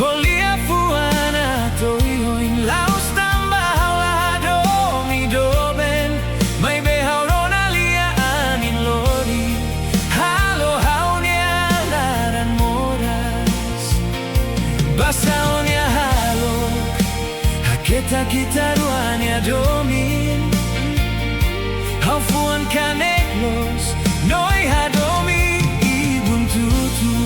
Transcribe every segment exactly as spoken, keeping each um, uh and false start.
Ho liafuan atu oioin, la'ós tanba ha'u la hadomi doben, maibé ha'u rona lia anin lori, halo ha'u-nia laran moras. Basa ó-nia hahalok, haketak ita rua nia domin. Ha'u fuan kanek loos, no oi hadomi, ibun tutun.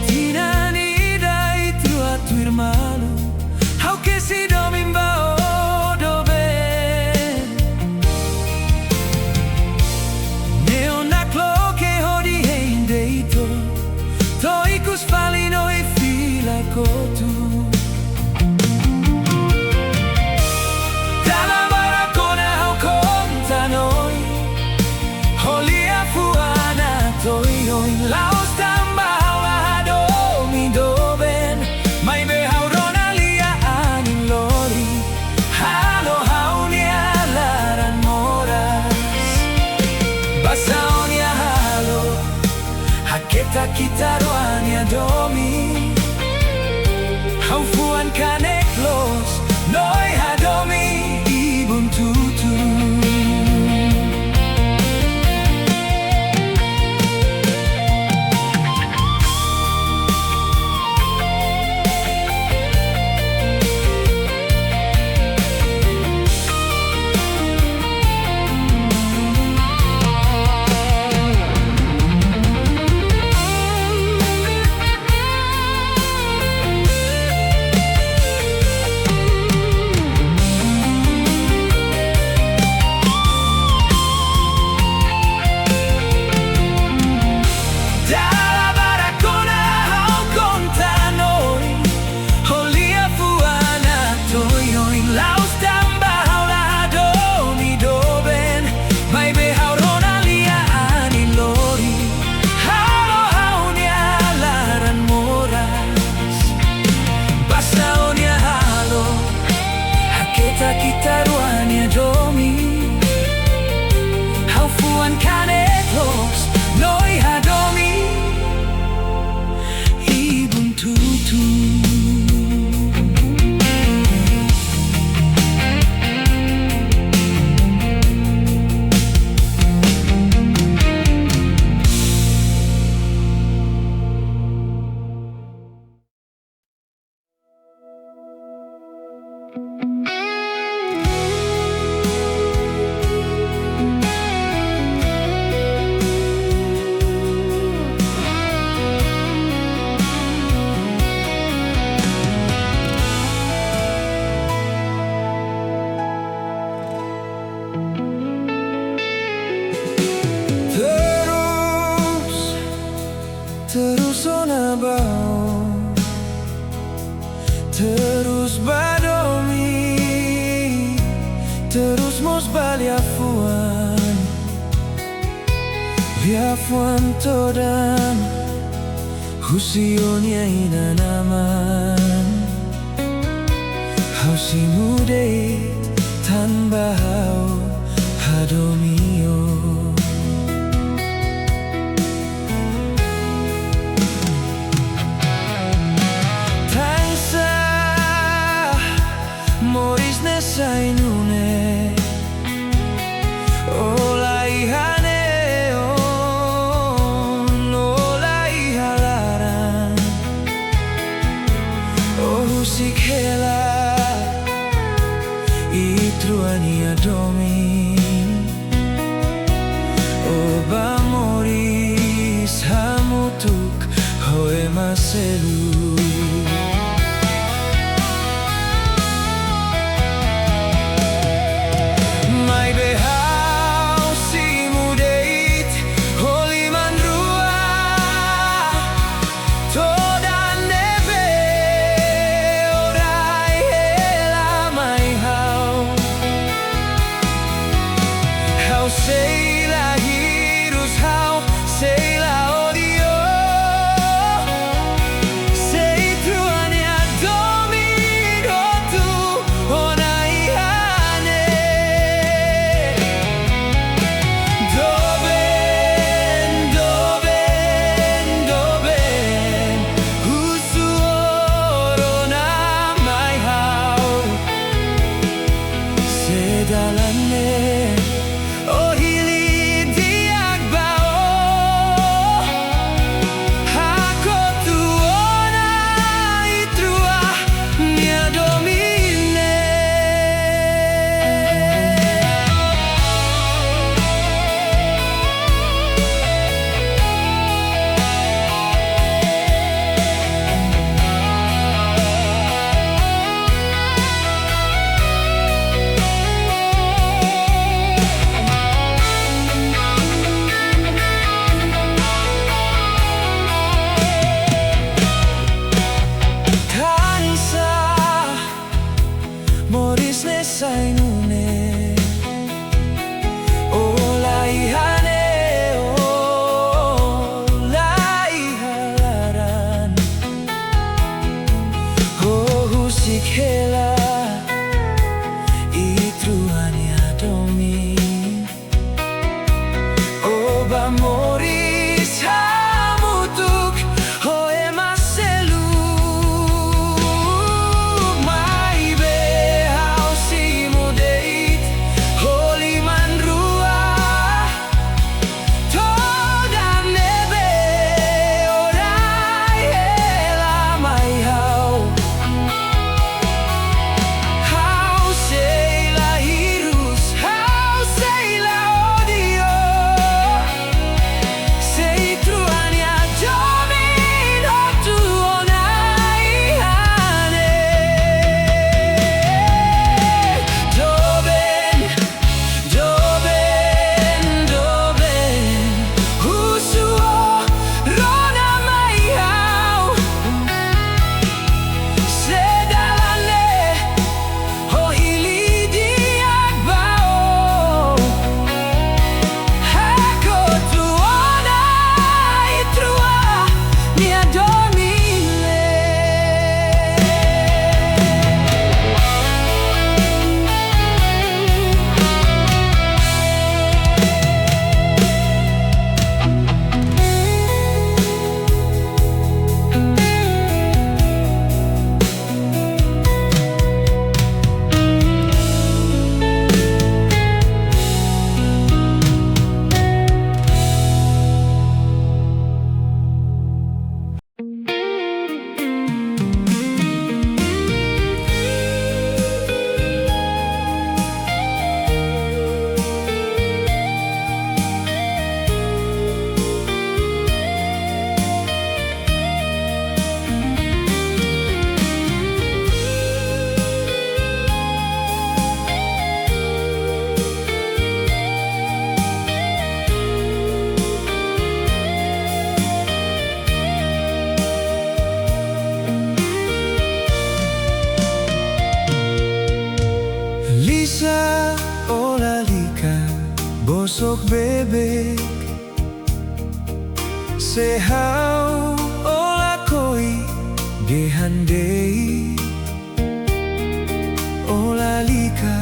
Tinan ida ita rua tuir malu, ha'u kesi domin ba ó doben. Neon nakloke hodi hein de'it ó, to'o ikus fali no oi fila kotuk. Dala barak ona ha'u konta no oi, ho liafuan atu oioin, la'ós tanba ha'u la hadomi doben, maibé ha'u rona lia anin lori, halo ha'u-nia laran moras. Basa ó-nia hahalok, haketak ita rua nia domin. Ha'u fuan kanek loos, no oi hadomi, ibun tutun. Dala barak ona ha'u konta no oi, ho liafuan atu oioin, la'ós tanba ha'u la hadomi doben, maibé ha'u rona lia anin lori, halo ha'u-nia laran moras. Basa ó-nia hahalok, haketak ita rua nia domin. Ha'u fuan kanek loos, no oi hadomi, ibun tutun. Terus, terus ona ba ó, terus ba domin, terus mós ba liafuan. Liafuan todan husi ó-nia inan-aman. Ha'u simu de'it tanba ha'u hadomi ó. Tansá moris ne'e sai nune'e? Ó la iha neon, ó la iha laran, ó husik hela ita rua nia domin. sok bebek. Se ha'u o lakohi, dehan de'it. O lalika,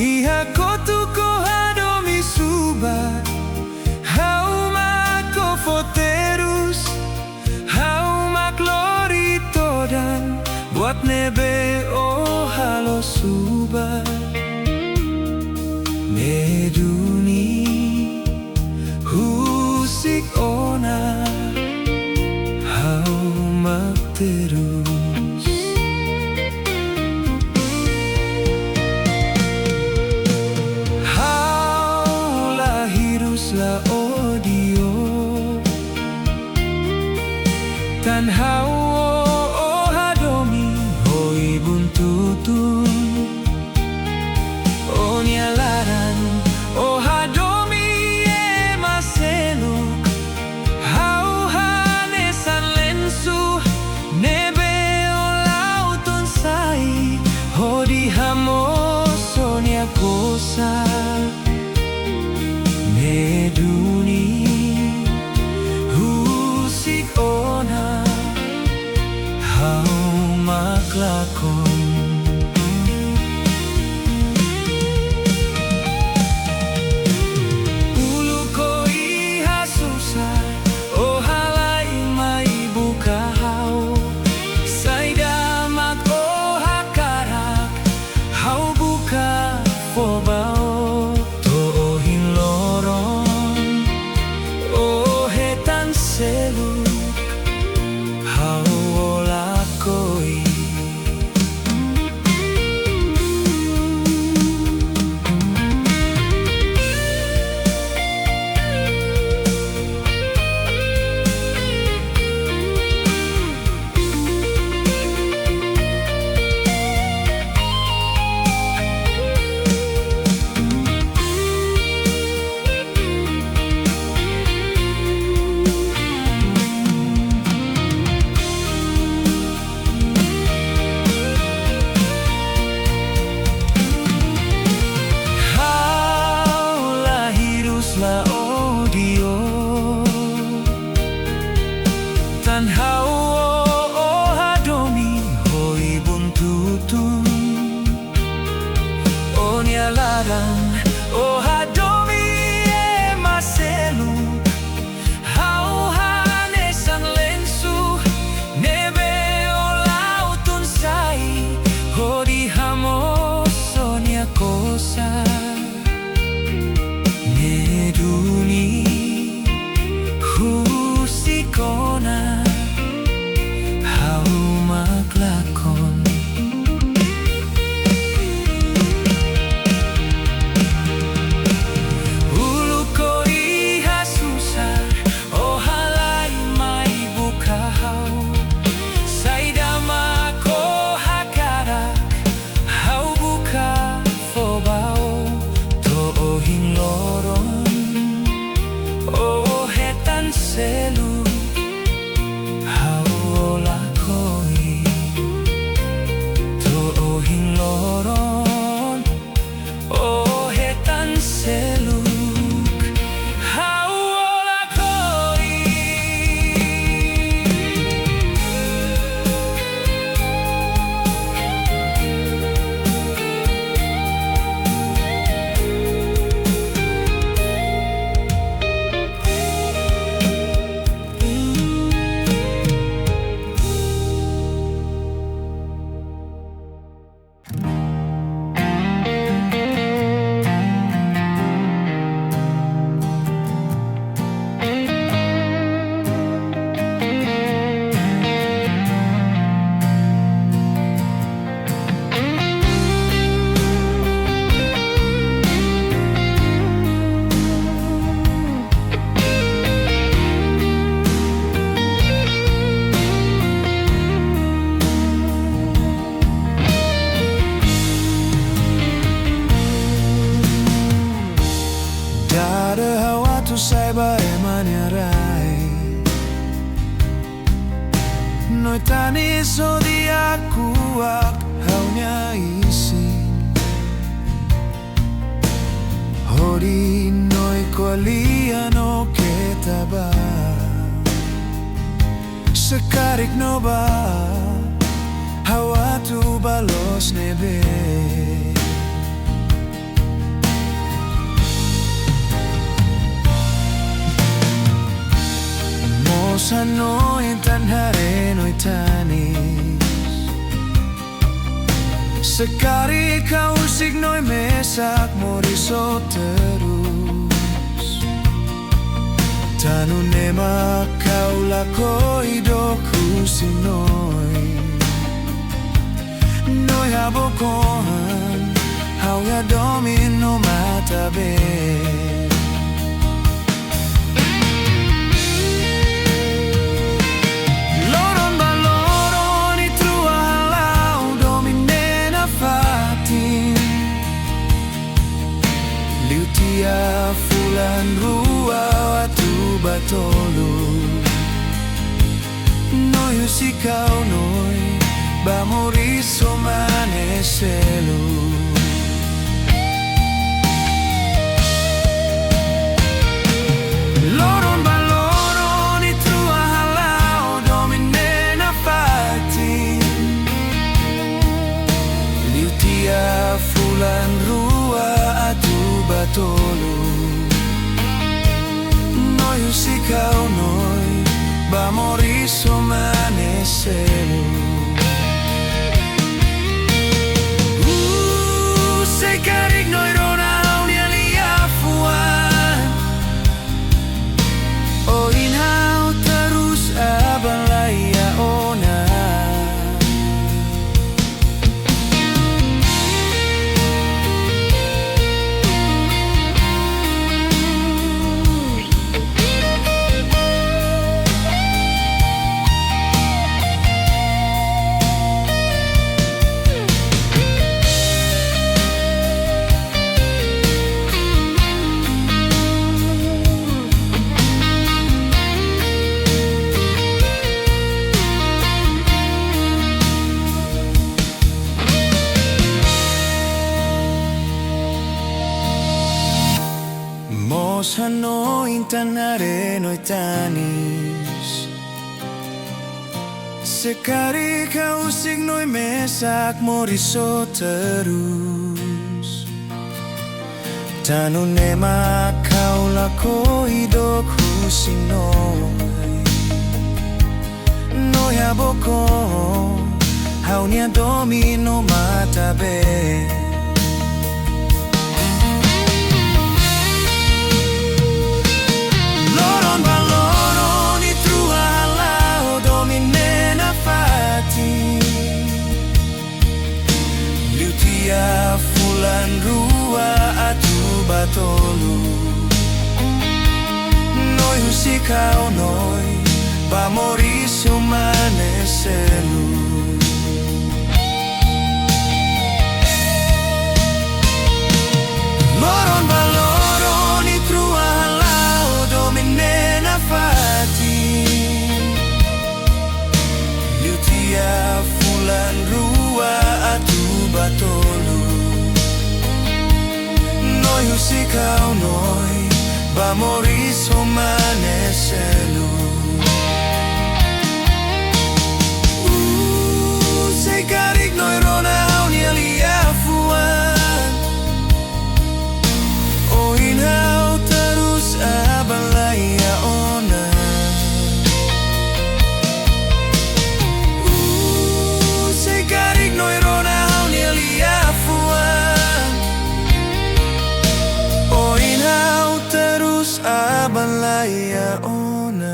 iha kotuk o hadomi subar. Ha'u mak o fó terus, ha'u mak lori todan buat ne'ebé o halo subar. Ne'e duni, husik ona, ha'u mak terus. Ha'u la hirus la odiu. Tan ha'u o hadomi ho ibun tutun. Ó-nia laran ó hadomi ema seluk. Ha'u hanesan lensu ne'ebé ó la'o tun sai, hodi hamoos ó-nia kosar. Ne'e duni, husik ona, ha'u mak lakon. Uluk ó iha susar, ó halai mai buka ha'u. Saida mak ó hakarak, ha'u buka fó ba ó. To'o ohin loron, ó hetan seluk, ha'u o lakohi. Ha'u la hirus la odiu. Tan ha'u ó hadomi ho ibun tutun. Ó-nia laran ó hadomi ema seluk. Ha'u hanesan lensu ne'ebé ó la'o tun sai, hodi hamoos ó-nia kosar. Ne'e duni, husik ona, ha'u mak lakon. Uluk ó iha susar, ó halai mai buka ha'u. Saida mak ó hakarak, ha'u buka fó ba ó. To'o ohin loron, ó hetan seluk, ha'u o lakohi. To'o ohin loron, ó hetan seluk, ha'u o lakohi. Dada ha'u atu sai ba ema nia rai. Noite nia sodi hakuak ha'u-nia isin. Hodi no Ko'alia no keta bá. Se karik no bá, ha'u atu bá loos ne'ebé. Mós hanoin tan haree no ita-nia. Se karik ha'u husik no mesak moris ho terus. Tan ne'e mak ha'u lakohi dook husi Noé. Noé habokon ha'u iha domin no matan-been. Loron ba loron ita rua hala'o domin ne'e nafatin. Liu tiha fulan rua atu ba tolu. Noé husik ha'u, Noé, bá moris ho mane seluk. Loron ba loron ita rua hala'o domin ne'e nafatin. Liu tiha fulan rua atu ba tolu. Noé husik ha'u, Noé, bá moris ho mane seluk. Uh, se karik Noé rona ha'u-nia liafuan. Ohin ha'u terus aban la iha ona. Mós hanoin tan haree no ita-nia. Se karik ha'u husik no mesak moris ho terus. Tan ne'e mak ha'u lakohi dook husi Noé. Noé habokon ha'u-nia domin no matan-been. Loron ba loron ita rua hala'o domin ne'e nafatin. Liu tiha fulan rua atu ba tolu. Noé husik ha'u, Noé, bá moris ho mane seluk. Loron ba loron ita rua hala'o domin ne'e nafatin. Liu tiha fulan rua atu ba tolu. Noé husik ha'u, Noé, bá moris ho mane seluk. Uh, se karik Noé rona ha'u-nia liafuan. Ohin ha'u terus aban la iha ona. Uh, se karik Noé rona ha'u-nia liafuan. Ohin ha'u terus aban la iha ona.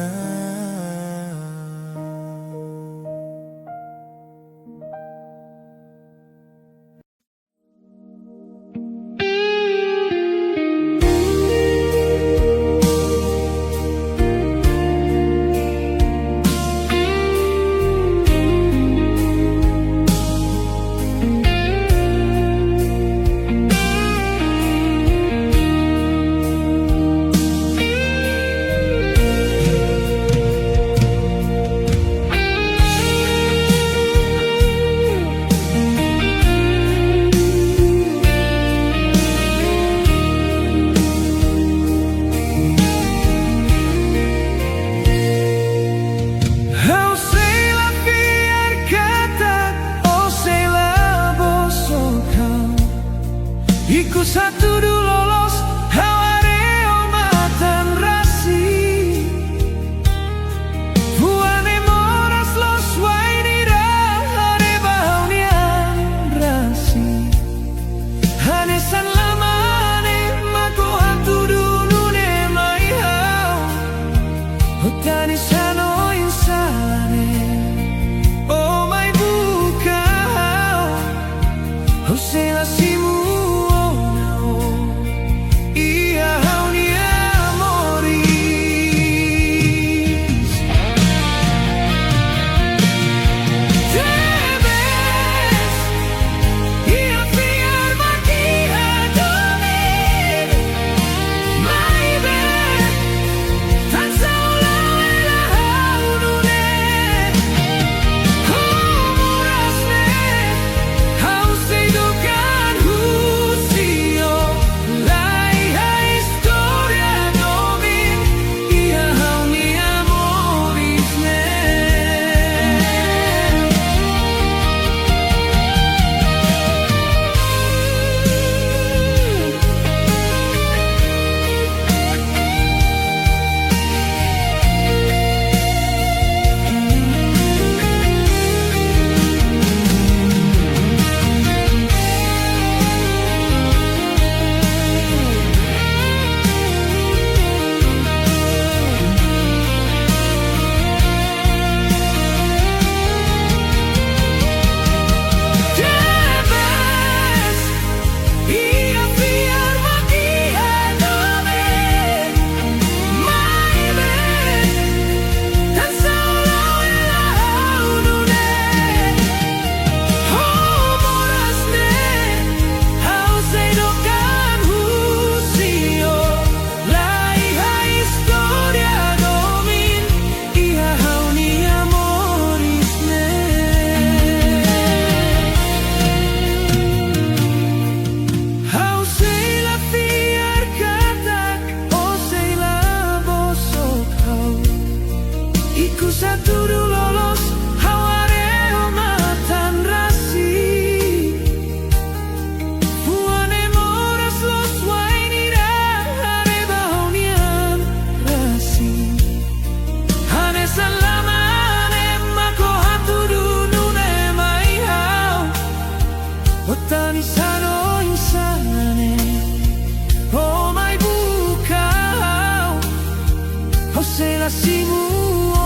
Simu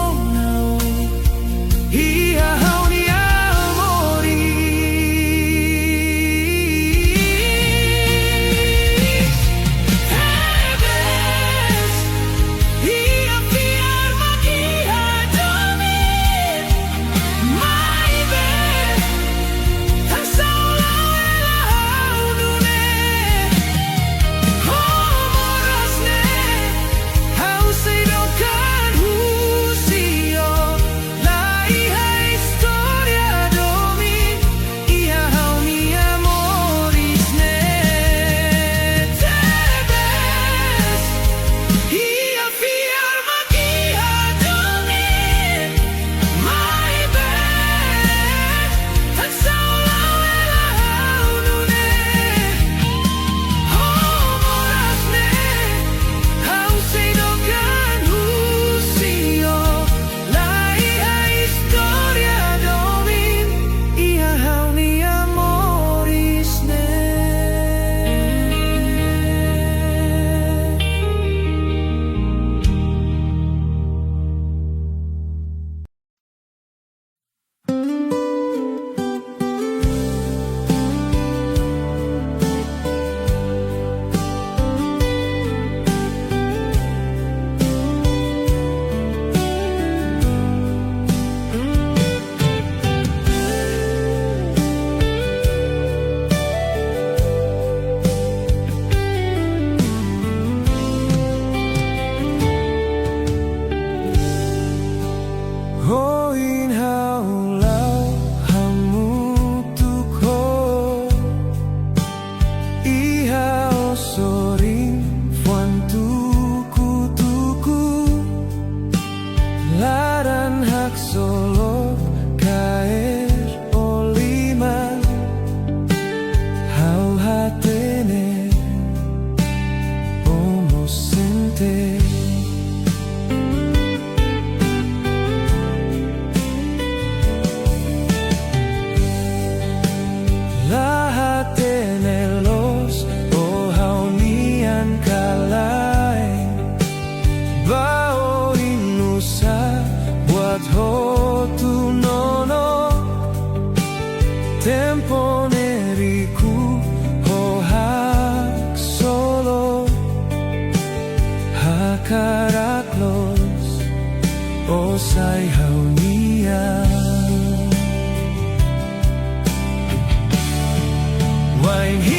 ona iha ha'u-nia moris. Tebes, iha fiar mak iha domin. Maibé, tansá ó la'o hela ha'u nune'e. Ho moras ne'e, ha'u sei dook an husi ó. La iha istória domin iha ha'u-nia moris ne'e. Tebes, iha fiar mak iha domin. Maibé, tansá ó la'o hela ha'u nune'e. Ho moras ne'e, ha'u sei dook an husi ó. La iha istória domin iha ha'u-nia moris ne'e. Ohin ha'u la'o hamutuk ho ó iha ó sorin fuan tuku-tuku. Laran haksolok kaer ó liman. Ha'u hatene ó mós sente. La hatene loos ó ha'u-nian ka lae. Ba ohin nu'usá buat hotu nonook. Tempu ne'e riku ho haksolok. Hakarak loos ó sai ha'u-nian. Wainhira